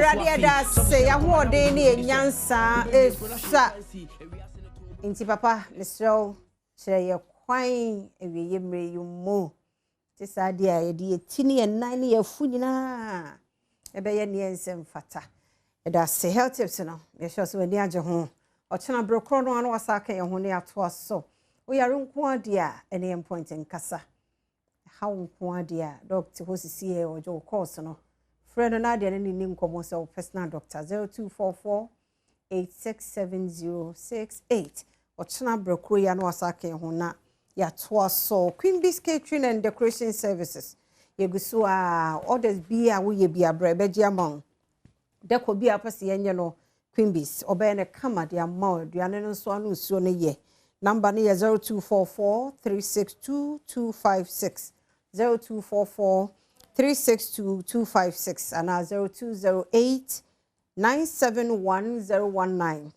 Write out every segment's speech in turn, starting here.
Awurade yɛda ase, yɛahoɔden ne yɛn nyansa esua. Nti papa, mesrɛ wo, kyerɛ yɛ kwan awieeɛ mmerɛ yi mu. Te saa deɛ a yɛde yɛ ti ne yɛn nan ne yɛn afu nyinaa ɛbɛyɛ neɛ nsɛm fata. Yɛda ase. Health tips no, yɛhyɛ sɛ w'ani agye ho. Ɔkyena berɛ korɔ no ano wasa aka yɛn ho ne atoa so. Woyare nko adeɛ a, ɛne yɛn point nkasa. Ha wo nko adeɛ a, doctor hɔ sisi yɛ ɔgye wo course no. Frɛ no na adeɛ no ne ni nkɔmmɔ sɛ wo personal doctor 0244 867068. Ɔkyena berɛ korɔ yi ano wasa aka yɛn ho na yɛatoa so. Queen Bees Catering and Decoration Services. Yɛgu so a orders bi a woyɛ bi abrɛ bɛgye ama wo. Decor bi a pɛ sɛ yɛnyɛ no, Queen Bees ɔbɛyɛ no kama de ama wo. Aduane no nso ano nsuo no yɛ. Number no yɛ 0244 362 256, 0244 362 256 anaa 0208 971019,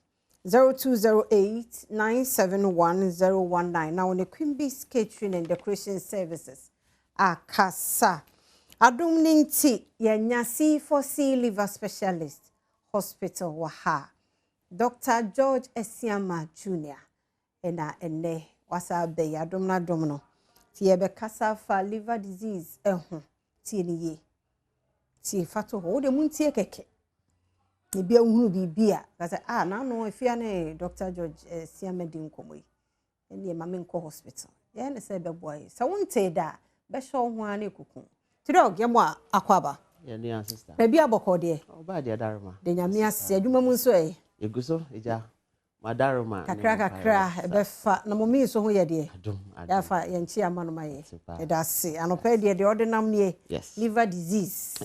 0208 971019 na wɔne Queen Bees Catering and Decoration Services akasa. Adom ne nti yɛnya C4C Liver Specialist Hospital wɔ ha. Dr. George Esiama Jr. ɛna ɛnɛ wasa abɛyɛ adom no adom no. Nti yɛbɛkasa fa liver disease ɛho. Tie ne yie. Tie fa to hɔ. Wode mu ntie kɛkɛ. Ebi ahunu biribi a kasa a n'ano efia ne Dr. George Esiama di nkɔmmɔ yi. Ɛne ɛma me nkɔ hospital. Yɛn ne sɛ ɛbɛboa yi. Sɛ wontee da a, bɛhyɛ wo ho ara ne ekuku. Tidɔg yɛ mo a akɔ aba. Yɛ nua sister. Baabi abɔkɔ deɛ. Ɔbaa deɛ daroma. De Nyame ase, adwuma mu nso ɛ. Egu so egya. Madaroma. Kakra kakra ɛbɛfa na mo mi nso ho yɛ deɛ. Adom adom. Yɛafa yɛn nkyi ama no ma yɛ. Ɛda ase. Anɔpɛ deɛ deɛ ɔde nam nie. Liver disease.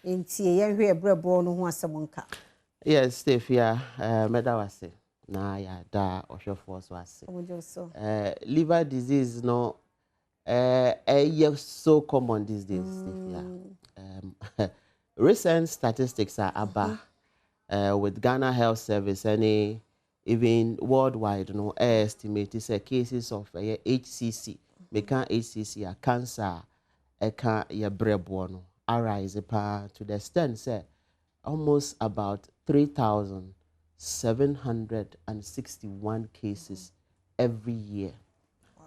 Nti yɛnhwɛ ɛbrɛboɔ no ho asɛm nka. Yes, Stefia, mɛda wase na yɛada ɔhwɛfoɔ so ase. Ɔmo so. Liver disease no ɛyɛ so common these days, Stefia. Recent statistics are aba with Ghana Health Service ɛne even worldwide no estimate sɛ cases of ɛyɛ HCC, meka HCC a, cancer a ɛka yɛ brɛboɔ no arise paa to the extent sɛ almost about 3,761 cases every year.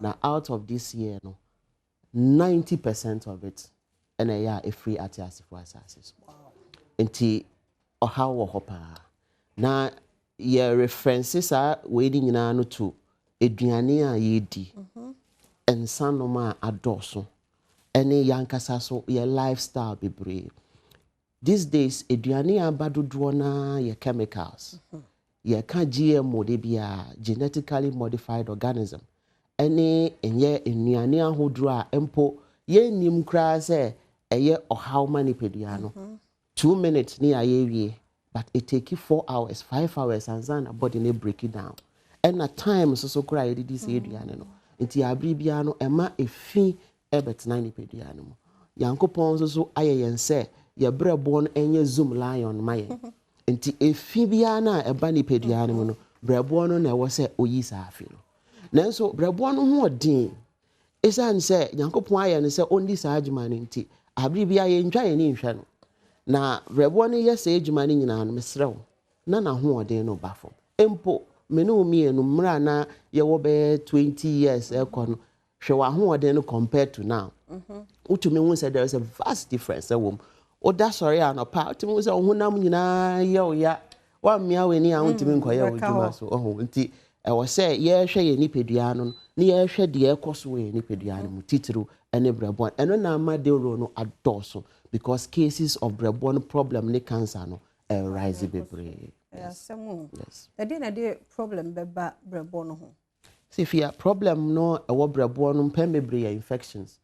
Now, out of this year, no, 90% of it, ɛna ɛyɛ a ɛfiri ate asefoɔ asase so. Nti, ɔhaw wɔ hɔ paa. Na yɛ reference saa wei ni nyinaa no to aduane a yɛdi, nsanom a adɔɔso, ɛne yɛankasa so yɛ lifestyle bebree. These days, aduane a aba dodoɔ naa yɛ chemicals. Yɛka GMO de biara, genetically modified organism, ɛne ɛnyɛ nnuane ahodoɔ a mpo yɛnnim koraa sɛ ɛyɛ ɔhaw ma nipadua no. 2 minutes ne ayɛ awie, but it take you 4 hours, 5 hours ansa na body no break it down. Ɛna time nso so koraa yɛdedi sɛ aduane no nti abere biara no ɛma efi ɛbɛtena nipadua no mu. Yankopɔn nso so ayɛ yɛn sɛ yɛbrɛboɔ no ɛnyɛ Zoomlion ma yɛn, nti efi biara no a ɛba nipadua no mu no, brɛboɔ no na ɛwɔ sɛ oyi saa afi no. Nanso brɛboɔ no ho ɔden, ɛsiane sɛ Nyankopɔn ayɛ no sɛ ɔndi saa adwuma no, nti abere biara yɛntwa yɛn ani nhwɛ no na brɛboɔ no yɛ saa adwuma no nyinaa no. Mesrɛ wo, na n'ahoɔden no ba fam. Mpo me ne wo mmienu mmerɛ a na yɛwɔ bɛyɛ 20 years ɛkɔ no, hwɛ w'ahoɔden no compared to now. Wotumi hu sɛ there is a vast difference ɛwɔ mu. Woda sɔre anɔpa, wotumi hu sɛ wo honam nyinaa yɛ wo ya, woammea w'ani a wontumi nkɔyɛ wo bɛka dwuma hɔ. So ɔho nti ɛwɔ sɛ yɛrehwɛ yɛn nipadua no na yɛrehwɛ deɛ ɛkɔ so wɔ yɛn nipadua no mu, titiriw ɛne brɛboɔ. Ɛno na ama dewuro no adɔɔso, because cases of brɛboɔ no problem ne cancer no ɛrise bebree. Ɛyɛ asɛm o. Yes. Ɛdeɛ na ɛde problem bɛba brɛboɔ no ho? Sifia, problem no ɛwɔ brɛboɔ no mpɛn bebree yɛ infections.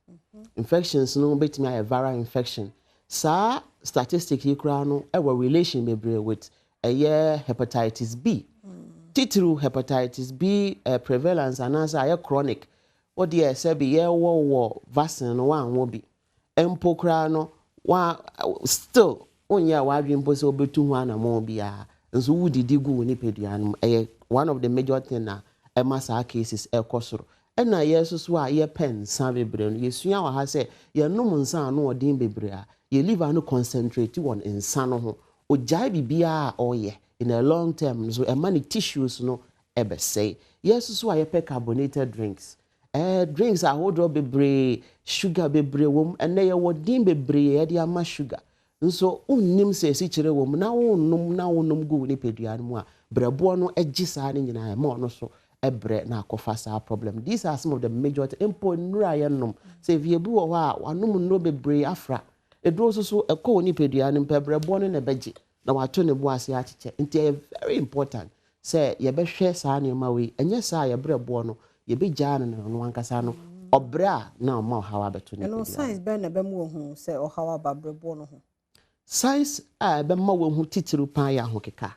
Infections no bɛtumi ayɛ viral infection. Saa statistic yi koraa no ɛwɔ relation bebree with ɛyɛ hepatitis B, titiriw hepatitis B prevalence anaasɛ ayɛ chronic. Wodeɛ sɛbi yɛwɔ wɔ vaccine no wanwɔ bi mpo koraa no wa still wonyɛ a wadwe mpo sɛ wobɛtu ho anammɔn biara nso wodidi gu wo nipadua no mu. Ɛyɛ one of the major thing na ɛma saa cases ɛkɔ soro. Ɛna yɛn nso so a yɛpɛ nsa bebree no, yɛsua wɔ ha sɛ yɛnom nsa ano ɔden bebree a, yɛ liver no concentrate wɔ nsa no ho. Ogyae biribiara a ɔreyɛ in the long term nso, ɛma ne tissues no ɛbɛsɛe. Yɛn nso so a yɛpɛ carbonated drinks, drinks ahodoɔ bebree, sugar bebree wɔ mu. Ɛnɛ yɛwɔ din bebree yɛde ama sugar nso, wonnim sɛ esikyire wɔ mu na wonnom na wonnom gu wo nipadua no mu a, brɛboɔ no gye saa no nyinaa, ɛma ɔno so ɛbrɛ na akɔfa saa problem. These are some of the major, mpo nnuro a yɛnom. Sɛ efie bi wɔ hɔ a wanom nnuro bebree afra eduro nso so ɛkɔ wɔ nipadua no mpɛ, brɛboɔ no na ɛbɛgye na wato ne bo ase akyekyɛ. Nti ɛyɛ very important sɛ yɛbɛhwɛ saa nneɛma wei. Ɛnyɛ saa, yɛbrɛboɔ no yɛbɛgyaa no na ɔno ankasa no ɔbrɛ a na ɔma ɔhaw abɛto nipadua. Ɛno signs bɛn na ɛbɛma wɔhu sɛ ɔhaw aba brɛboɔ no ho? Signs a ɛbɛma wɔhu titiriw paa yɛ ahokeka.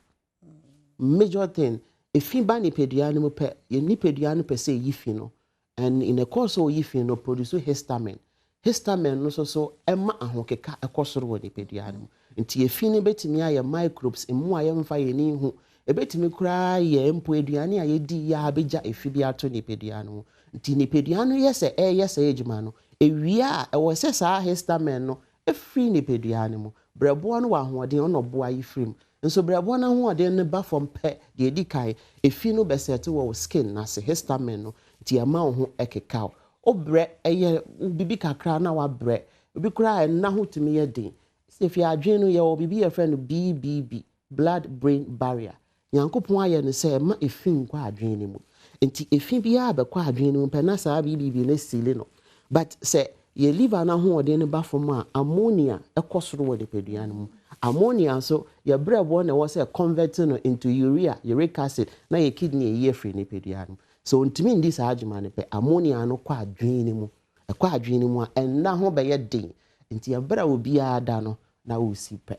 Major thing, efi ba nipadua no mu pɛ, yɛ nipadua no pɛ sɛ eyi fi no, and in the course of oyi fi no, produce histamine. Histamine no nso so ɛma ahokeka ɛkɔ soro wɔ nipadua no mu. Nti efi no bɛtumi ayɛ microbes, mmoa a yɛmfa yɛn ani hu, ebɛtumi koraa yɛ mpo aduane a yɛdi yɛ a bɛgya efi bi ato nipadua no mu. Nti nipadua no yɛ sɛ ɛyɛ sɛ adwuma no ewia a, ɛwɔ sɛ saa histamine no efiri nipadua no mu. Brɛboɔ no wɔ ahoɔden, ɔna ɔboa yi firi mu nso. Brɛboɔ no ahoɔden no ba fam pɛ, deɛ edi kan, efi no bɛsɛte wɔ wo skin n'ase, histamine no, nti ɛma wo ho ɛkeka wo. Wobrɛ, ɛyɛ bibi kakra na wabrɛ. Obi koraa ɛnna ho tumi yɛ den. Sɛ fi adwene no, yɛwɔ biribi yɛfrɛ no BBB, blood brain barrier. Nyankopɔn ayɛ no sɛ ɛma efi nkɔ adwene no mu. Nti efi biara bɛkɔ adwene no mu pɛ na saa BBB no seal no. But sɛ yɛ liver no ahoɔden no ba fam a, ammonia ɛkɔ soro wɔ nipadua no mu. Ammonia nso, yɛ brɛboɔ na ɛwɔ sɛ convert no into urea, uric acid, na yɛ kidney eyi afiri nipadua no mu. So ntumi ndi saa adwuma no pɛ, ammonia no kɔ adwene no mu. Ɛkɔ adwene no mu a, ɛnna ho bɛyɛ den. Nti ɛberɛ a obiara da no na wosi pɛ,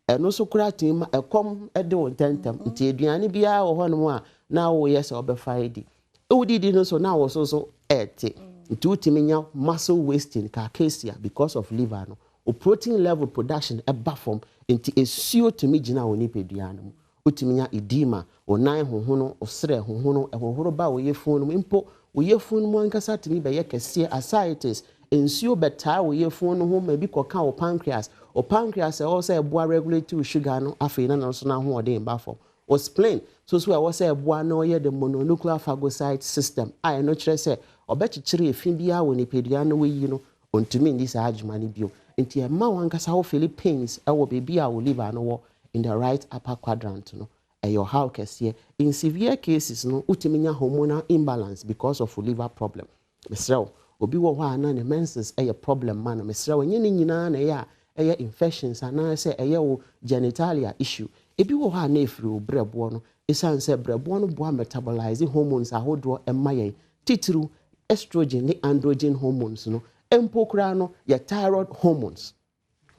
ɛno nso koraa tumi ma ɛkɔm de wo ntɛntɛm. Nti aduane biara wɔ hɔnom a na woyɛ sɛ ɔbɛfa adi, wodidi no so na wo so ɛɛte. Nti wotumi nya muscle wasting, cachexia, because of liver no o protein level production ɛba fam. Nti esuo tumi gyina wɔ nipadua no mu, wotumi nya edema, wo nan hohono, wo serɛ hohono, ɛhohoro ba wo yɛfun no mu. Mpo wo yɛfun no mu ankasa tumi bɛyɛ kɛseɛ, ascites, nsuo bɛtaa wo yɛfun no ho ma ebi kɔka wo pancreas. Wo pancreas ɛwɔ sɛ ɛboa regulate wo sugar no, afei na no nso n'ahoɔden ba fam. Wo spleen so ɛwɔ sɛ ɛboa na ɔyɛ the mononuclear phagocyte system, a ɛno kyerɛ sɛ ɔbɛkyekyere efi biara wɔ nipadua no wɔyi no, ɔntumi nni saa adwuma no bio. Nti ɛma wɔn ankasa wo feel pains ɛwɔ beebi a wo liver no wɔ in the right upper quadrant no. Ɛyɛ ɔhaw kɛseɛ. In severe cases no, wotumi nya hormonal imbalance because of liver problem. Mesrɛ wo, obi wɔ hɔ a na ne menses ɛyɛ problem ma no, mesrɛ wo, ɛnyɛ ne nyinaa na ɛyɛ a ɛyɛ infections anaasɛ ɛyɛ wo genitalia issue. Ebi wɔ hɔ a na efiri wo brɛboɔ no, ɛsiane sɛ brɛboɔ no boa metabolize hormones ahodoɔ ɛma yɛn, titiriw estrogen ne androgen hormones no. Mpo koraa no, yɛ thyroid hormones,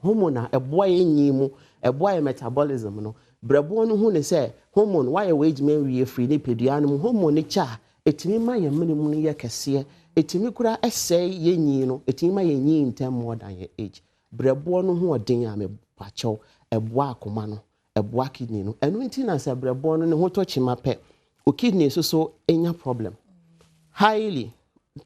hormone a ɛboa yɛn nyi mu, ɛboa yɛn metabolism no, brɛboɔ no ho ne sɛ hormone wayɛ wɔ adwuma wie firi nipadua no mu. Hormone no kyɛ a, ɛtumi ma yɛn mene mu no yɛ kɛseɛ, ɛtumi koraa ɛsɛe yɛn nyi no, ɛtumi ma yɛn nyi ntɛm more than yɛn age. Brɛboɔ no ho ɔden a mepakyɛw, ɛboa akoma no, ɛboa kidney no. Ɛno nti na sɛ brɛboɔ no ne ho tɔ kyima pɛ, o kidney nso so ɛnya problem. Highly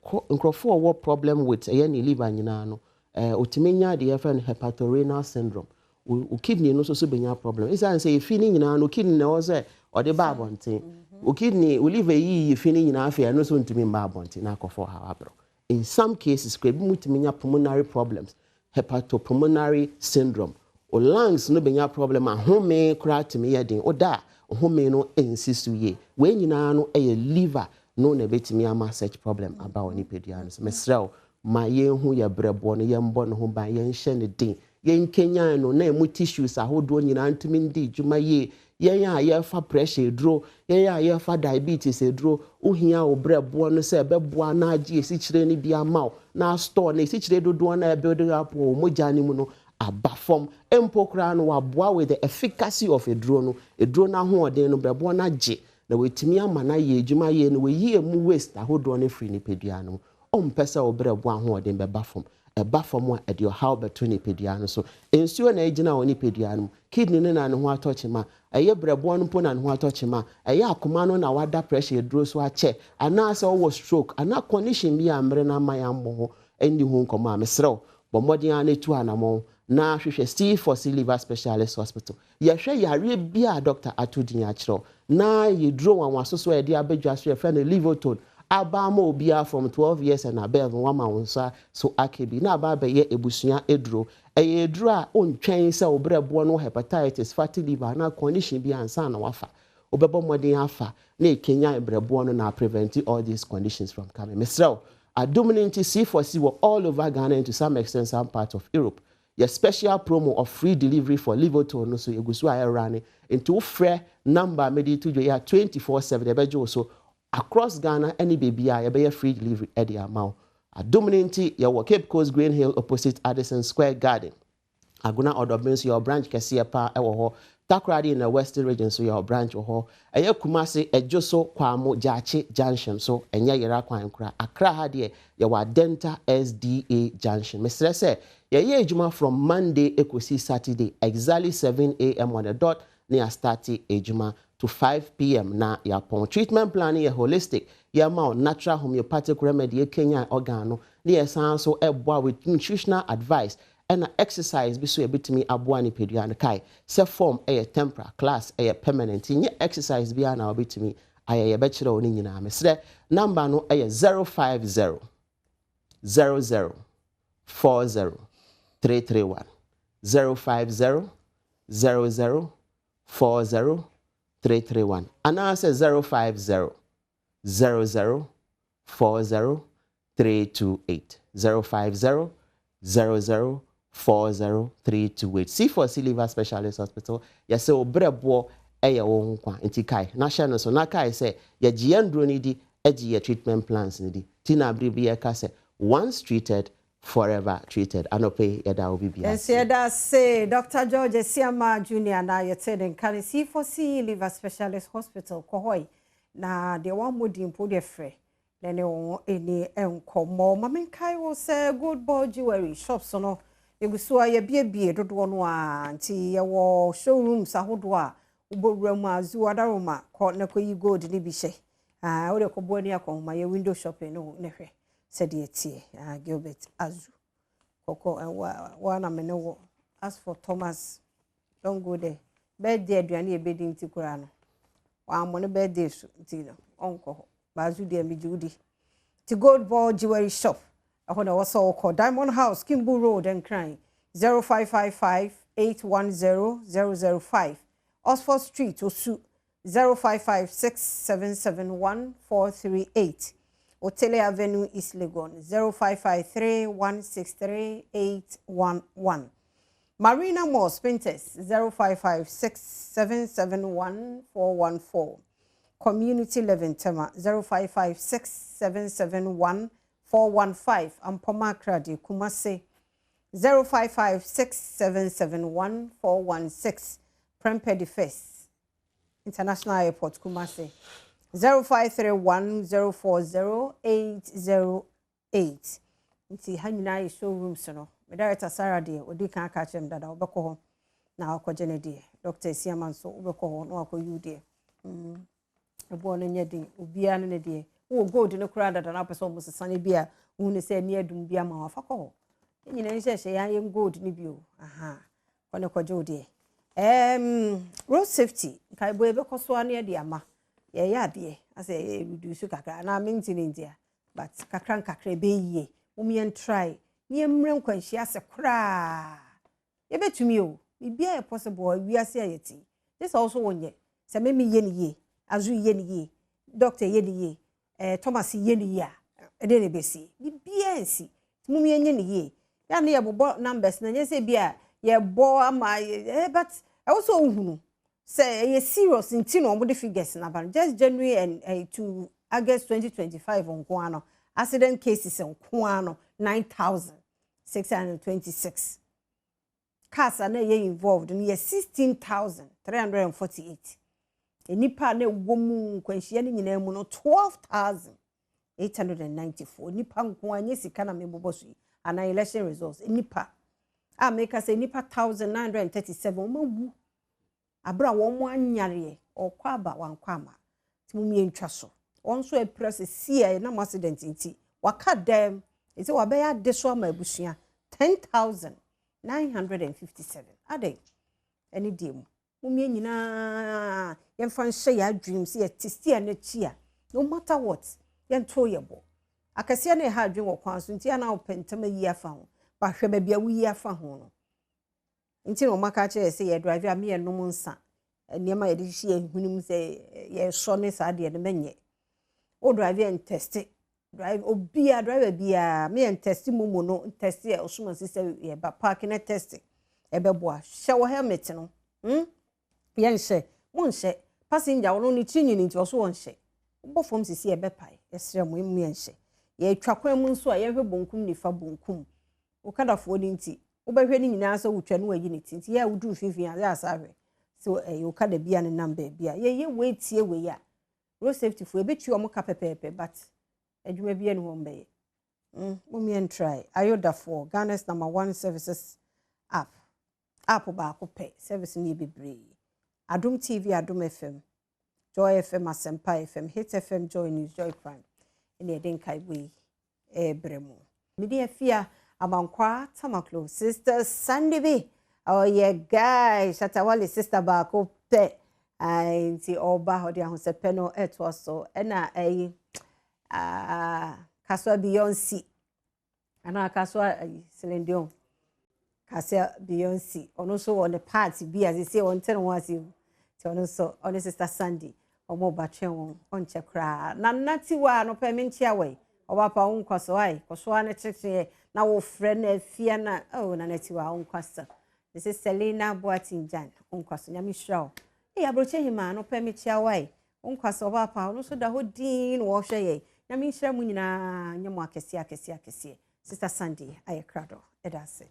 nkurɔfoɔ a wɔwɔ problem with ɛyɛ ne liver nyinaa no, otumi nya deɛ yɛfrɛ no hepatorenal syndrome. O kidney no nso so bɛnya problem, ɛsiane sɛ efi ne nyinaa no, kidney na ɛwɔ sɛ ɔde ba abɔnten. O kidney, o liver yi efi ne nyinaa, afei ɛno nso ntumi mba abɔnten na akɔfɔ ɔhaw abrɛ. In some cases kora, ebi mu tumi nya pulmonary problems, hepatopulmonary syndrome. O lungs no bɛnya problem, ahome koraa tumi yɛ den, o da a home no nsi so yie. Wei nyinaa no yɛ liver no na ɛbɛtumi ama such problem aba wɔ nipadua no so. Mesrɛ wo, ma yɛnhu yɛ brɛboɔ no, yɛmbɔ ne ho ban, yɛnhyɛ ne den, yɛnkenyan no na emu tissues ahodoɔ nyinaa ntumi ndi dwuma yie. Yɛn a yɛfa pressure eduro, yɛn a yɛfa diabetes eduro, wohia wo brɛboɔ no sɛ ɛbɛboa na agye esikyire no bi ama wo na store na esikyire dodoɔ na ɛbuild up wɔ mogya no mu no aba fam. Mpo koraa no, waboa with the efficacy of eduro no, eduro no ahoɔden no, brɛboɔ no agye na wɔatumi ama no ayɛ adwuma yie no, wɔyi emu waste ahodoɔ no firi nipadua no mu. Ɔmpɛ sɛ wo brɛboɔ ahoɔden bɛba fam. Ɛba fam a, ɛde ɔhaw bɛto nipadua no so. Nsuo na ɛgyina wɔ nipadua no mu, kidney no na ne ho atɔ kyema, ɛyɛ brɛboɔ no mpo na ne ho atɔ kyema, ɛyɛ akoma no na wada pressure aduro so akyɛ, anaasɛ ɔwɔ stroke anaa condition bi a mmerɛ no ama yɛammɔ ho ɛnni ho nkɔmmɔ a, mesrɛ wo, bɔ mmɔden a na etu anammɔn. Na hwehwɛ C4C Liver Specialist Hospital. Yɛhwɛ yareɛ biara a dɔkta ato din akyerɛ wo. Na yɛduro nwanwaso so a yɛde aba dwa so yɛfrɛ no Livotone. Aba ama obiara from 12 years and above no wama wo nsa so aka bi na aba abɛyɛ abusua aduro. Ɛyɛ aduro a wontwɛn sɛ wo berɛboɔ no wɔ hepatitis, fatty liver anaa condition bi ansa na wafa. Wobɛbɔ mmɔden afa na ɛkanyan berɛboɔ no na aprevent all these conditions from coming. Mesrɛ wo, adom no nti C4C wɔ all over Ghana and to some extent some part of Europe. Yɛ special promo of free delivery for Livotone no so yɛgu so a ɛrane nti wofrɛ number a mede reto dwa yi a 24/7 yɛbɛgye wo so across Ghana ne baabiara yɛbɛyɛ free delivery de ama wo. Adom no nti yɛwɔ Cape Coast Green Hill opposite Addison Square Garden. Agona Ɔdɔben nso yɛwɔ branch kɛseɛ paa wɔ hɔ. Takoradi in the Western Region nso yɛwɔ branch wɔ hɔ. Ɛyɛ Kumasi, Adwoso, Kwamo, Gyaakye junction so ɛnyɛ yera kwan koraa. Accra ha deɛ yɛwɔ Adenta SDA junction. Mesrɛ sɛ yɛyɛ adwuma from Monday kɔsi Saturday exactly 7am on the dot na yɛastarte adwuma to 5pm na yɛapɔn. Treatment plan no yɛ holistic, yɛma wo natural homeopathic remedy ɛkanyan organ no na yɛsan nso boa with nutritional advice Ɛna exercise bi so a ɛbɛtumi aboa nipadua no. Kae sɛ form yɛ temporal, class yɛ permanent nti nyɛ exercise biara na wobɛtumi ayɛ. Yɛbɛkyerɛ wo ne nyinaa. Mesrɛ, number no yɛ 050 00 40 331. 050 00 40 331 anaasɛ 050 00 40 328 050 00 40 328 C4C Liver Specialist Hospital yɛsɛ wo berɛboɔ yɛ wo nkwa nti kae na hyɛ no so na kae sɛ yɛgye yɛn nnuro no di gye yɛ treatment plans no di ti na bere bi yɛka sɛ once treated forever treated anɔpa yi yɛda wo biribiara Yɛn nso ase. yɛda ase Doctor George Asiamah Junior na yɛtee ne nka no C4C Liver Specialist Hospital kɔ hɔ yi na deɛ wammɔ din mpo deɛ frɛ na ne wɔn ani nkɔmmɔ. Ma menkae wo sɛ Gold Ball Jewelry shops no yɛgu so a yɛbiebie dodoɔ no a nti yɛwɔ showrooms ahodoɔ a wobɔwura mu a Zoo Adaroma kɔ na kɔyi gold no bi hyɛ. Ah, wode kɔbɔ ani akɔnhoma yɛ window shopping no ne hwɛ sɛdeɛ ɛteɛ. Ah, Gilbert Azu kɔkɔ wa na me ne wɔ. As for Thomas, don't go there. Birthday aduane yɛbɛdi nti koraa no wammɔ ne birthday so nti no ɔnkɔ hɔ. Baazu deɛ megye wo di. Ti Gold Ball Jewelry Shop ɛhɔ na ɛwɔ sɛ wokɔ. Diamond House, Kimbu Road, Nkran 0555 810 005. Oxford Street, Osu 0556 771 438. Otele Avenue, East Legon 0553 163 811. Marina Mall, Spintex 0556 771 414. Community 11 Tema 0556 771 415. Ampoma Akrade, Kumasi 0556 771 416. Prempeh the First International Airport, Kumasi 0531 040 808. Nti ha nyinaa yɛ showrooms no. Me director Sarah deɛ ɔdi kan aka kyerɛ me dada wobɛkɔ hɔ na wakɔgye ne deɛ. Dr. Asiama nso wobɛkɔ hɔ na wakɔyi wo deɛ. Ɛboɔ no nyɛ den, obiara ne ne deɛ. Wowɔ gold no koraa dada na wopɛ sɛ ɔmo sesa no bi a wohu ne sɛ ani adum bi ama wafa kɔ hɔ. Yɛn nyinaa nhyɛhyɛ yɛn ayɛ gold no bi o. Aha. Kɔ ne kɔgye wo deɛ. Road safety nkaebɔ yɛbɛkɔ so ano yɛde ama. Yɛyɛ adeɛ asɛ yɛ reduce kakra anaa mente ne ntia but kakra nkakra ɛbɛyɛ yie. Mom yɛn try na yɛmmrɛ nkwanhyia ase koraa. Yɛbɛtumi o. Biribiara yɛ possible wɔ wiase a yɛte. Gye sɛ wo so wonyɛ. Sɛ me meyɛ ne yie, Azu yɛ ne yie, doctor yɛ ne yie, Thomas yɛ ne yie a, ɛdeɛ na ɛbɛsi. Biribiara nsi. Nti mom yɛnyɛ ne yie. Yɛ a na yɛbobɔ numbers na nyɛ sɛ bi a yɛbɔ ama but ɛwɔ sɛ wohunu sɛ ɛyɛ serious nti na wɔde figures no aba no. Just January and to August 2025 nko ara no, accident cases nko ara no 9,626. Cars a na ɛyɛ involved no yɛ 16,348. Nnipa a na ɛwɔ mu nkwanhyia no nyinaa mu no 12,894. Nnipa nko ara nyɛ sika na mebobɔ so yi anaa election results. Nnipa a meka sɛ nnipa 1,937 wɔn awu abere a wɔn anyareɛ ɔkɔ aba wankɔ ama. Nti mo mmiɛntwa so. Wɔn nso apira sɛ si a ɛnam accident nti waka dɛm ɛsɛ wabɛyɛ ade so ama abusua 10,000. 957. Adɛn? Ɛne deɛ mu. Mom yɛn nyinaa yɛmfa nhyɛ yɛn adwene mu sɛ yɛte steer no akyi a, no matter what, yɛnto yɛn bo. Akɛseɛ no ɛha adwene wɔ kwan so nti ana wopɛ ntɛm ayi afa ho. Ba hwɛ baabi a woyi afa ho no. Nti na wɔaka akyerɛ yɛ sɛ yɛ drive a meyɛ nom nsa. Nneɛma yɛde hyehyɛ yɛn hwene mu sɛ yɛsɔ ne saa deɛ no mɛnyɛ. Wo drive yɛ ntɛste. Drive obia driver biara meyɛ ntɛste momo no ntɛste a ɔsoma si sɛ yɛba park ne tɛste. Ɛbɛboa. Hyɛ wɔ helmet no. Yɛnhyɛ. Monhyɛ. Passenger ɔno ne tiri nyini nti ɔso wɔnhyɛ. Wobɔ fam sisi ɛbɛpae. Yɛsrɛ mo emu yɛnhyɛ. Yɛtwa kwan mu nso a yɛhwɛ bonkum nifa bonkum. Okadafoɔ no nti wobɛhwɛ ne nyinaa sɛ wotwa no wayi ne ti nti yɛ a woduru mfimfini a yɛ asa ahwɛ. So ɛyɛ okada bi a ne nam baabi a yɛyɛ wei tie wei a road safety foɔ ebetua wɔn ka pɛpɛɛpɛ, but adwuma bi ne wɔn bɛyɛ. Mom yɛn try. Ayodafoɔ, Ghana's number one services app. App baako pɛ, service no yɛ bebree. Adom TV, Adom FM, Joy FM, Asempa FM, Hit FM, Joy News, Joy Prime. Ɛne yɛde nkaebɔ yi ɛɛbrɛ mu. Mede Afia Amankwa Tamaklo, Sister Sandy bi, ɔyɛ guy, Shatawale sister baako pɛ. Nti ɔba ɔde ahosɛpɛ no ɛtoa so. Ɛna ɛyi, Kasoa Beyonce, anaa Kasoa ɛyi, Celine Dion. Kasoa Beyonce, ɔno nso wɔ ne part bi a sisi ɔnte ne ho ase o. Nti ɔno nso, ɔne Sister Sandy, ɔmo ba twɛn wɔn, ɔnkyɛ koraa. Na natiwa no pɛ me nkyia wɔ yi. Ɔba pa wo nkwa so ai, kɔso ne kyekye na wo frɛ na afia na oh na natiwa wo nkwa so. This is Selina Boatin Jan, wo nkwa so nyame hyira wo. Eh abroche hima no pɛ me kyia wɔ yi. Wo nkwa so ɔba pa ɔno nso da hɔ din na wɔhwɛ yɛ. Nyame nhyira mu nyinaa, nyɛ mo akɛse akɛse akɛse. Sister Sandy ayɛ krado. Ɛda ase.